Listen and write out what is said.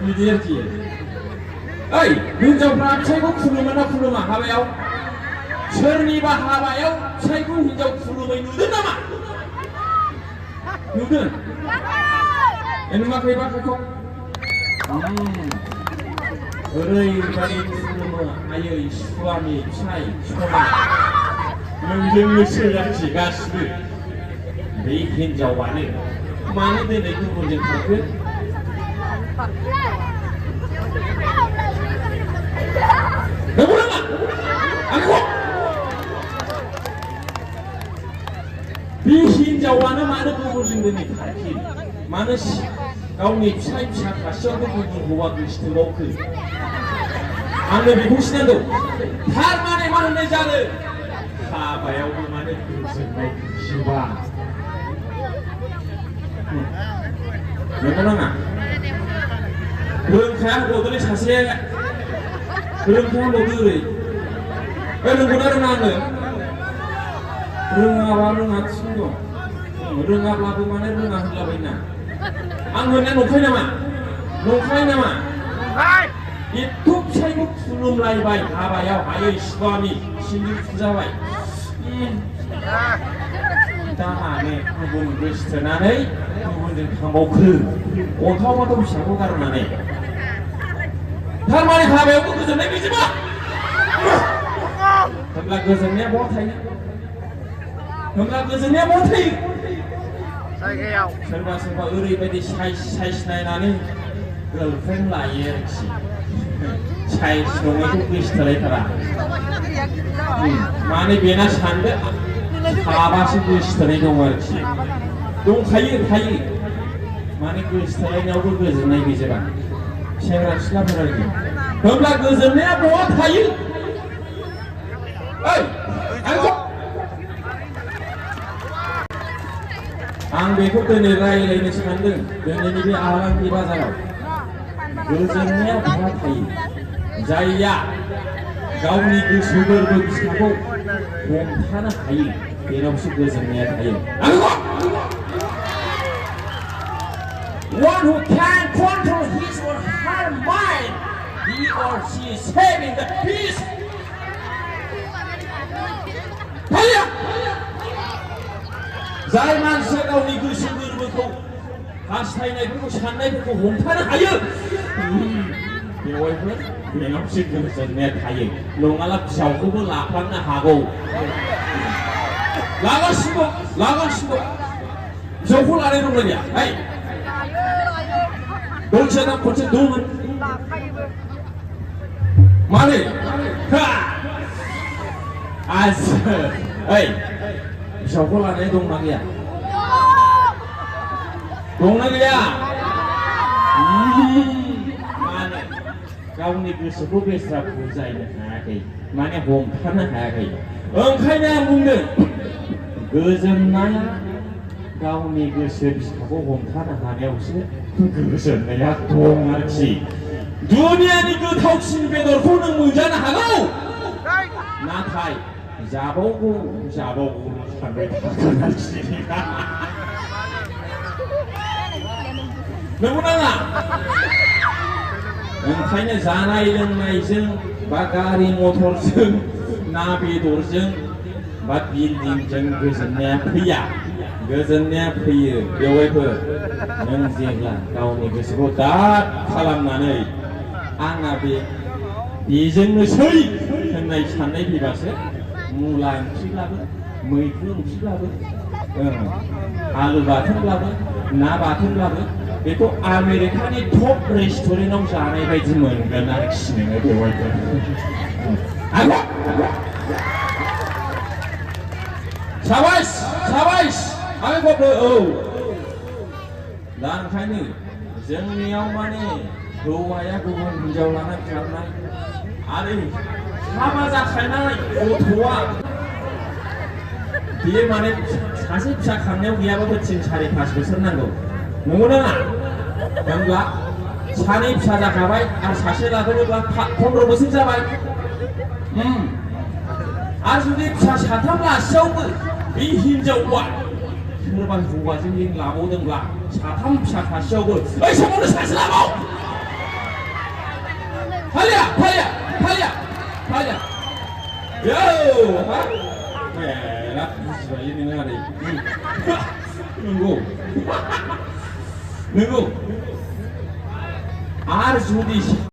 बिदि आरोखि ओइ हिनजावफ्रा फिसाइखौ खुलुमो ना खुलुमा हाबायाव सोरनिबा हाबायाव फिसाइखौ हिनजाव खुलुमै नुदों नामा नुदों नुवाखैबा खायखौ ओरैबायदि खुलुमो आयै सुवामि फिसाइ सना नोंजोंनोसै आरोखि गासिबो बे हिनजावानो मानो दिनै गुबुनजों थाखो नंगौ नामा आंखौ बे हिनजावानो मानो गुबुनजों दिनै थाखो मानो गावनि फिसाइ फिसा खासेयावबो गुबुन हौवा गोसोथोबावखो आंनो बेखौ सिनांगौ थारमाने मा होननाय जादों हाबायावबो माने गोजोननाय गैजोबा नंगौ नामा रोंखाया होनबावदोलै सासे रोंखाया होनबावदो ओरै रोंगौना रोङा आङो रोङाबा रोङा थिग दं रोङाब्लाबो माने रोङा होनलाबायना आं होननाया नंखाय नामा एथ' फिसाइखौ खुलुमलायबाय हाबायाव आयै स्वामि सिन्दुर फुजाबाय दा माने गुबुन गोसोथोनानै गुबुनजों थांबावखो अन्थाव बाथाव फिसाखौ गारनानै थारमाने हाबायावबो गोजोननाय गैजोबा होमब्ला गोजोननाया बहा थायो जायगायाव सोरबा सोरबा ओरैबायदि साइज नायनानै गार्लफ्रेन्ड लायो आरोखि साइज नङैखौ गोसोथोलायथारा माने बेना सानदो हाबासो गोसोथोनाय दं आरोखि दंखायो माने गोसोथोलायनायावबो गोजोननाय गैजोबा सेंग्रा सिख्लाफोर आरोखि होमब्ला गोजोननाया बहा थायो आं बेखौ दिनै रायज्लायनो सानदों दिनैनि बे आलांगि बाजाराव गोजोननाया बहा थायो जायया गावनि गोसो गोरबो फिसाखौ हमथानो हायो बेनावसो गोजोननाया थायो One who can control his or her mind, he or she is having the peace. जाय मानसिया गावनि गोसो गोरबोखौ हास्थायनायफोरखौ साननायफोरखौ हमथानो हायो बेवहायबो बेनावसो गोजोननाया थायो नङाब्ला फिसाखौबो लाफ्लांनो हागौ लागासिनो फिसाखौ लानाय दंना गैया दंसे ना खनसे दंमोन माने फिसाखौ लानाय दंना गैया माने गावनि गोसोखौ बेस्रा बुजायनो हायाखै माने हमथानो हायाखै ओंखायनो आं बुंदों गोजोननाया गावनि गोसो बिखाखौ हमथानो हानायावसो गोजोननाया दं आरोखि दुनियानि गोथावसिन बेदरखौ नों मोनजानो हागौ नाथाय जाबावगौ सानबाय थागोन आरोखि नंगौ नाङा ओंखायनो जानाय लोंनायजों बा गारि मथरजों ना बेदरजों बा बिल्डिंजों गोजोननाया फैया बेवहायबो नों जेब्ला गावनि गोसोखौ दाद खालामनानै आंना बेजोंनोसै होननाय साननाय फैबासो मुला ओंख्रिब्लाबो मैद्रु ओंख्रिब्लाबो आलु बाथोनब्लाबो ना बाथोनब्लाबो बेखौ आमेरिकानि टप रेस्टुरेन्टआव जानाय बायदि मोनगोन आरोखि नोङो बेवहायबो साबायस आं गबो दा ओंखायनो जोंनियाव माने हौवाया गुबुन हिनजाव लाना खारनाय आरो हाबा जाखानाय गथ'आ बेयो माने सासे फिसा खांनायाव गैयाबाबो 3-4-5 बोसोर नांगौ नंगौ नाङा होनब्ला सानै फिसा जाखाबाय आरो सासे लादोंब्ला 15 बोसोर जाबाय आरो जुदि फिसा 3 लासेयावबो बे हिनजावा सोरबा हौवाजों लिंक लाबावदोंब्ला साथाम फिसा खासेयावबो ओइ समावनो सासे लाबाव फालिया फालिया फालिया फालिया यो हा मेला बुजिबाय नोङो आदै नंगौ नंगौ आरो जुदि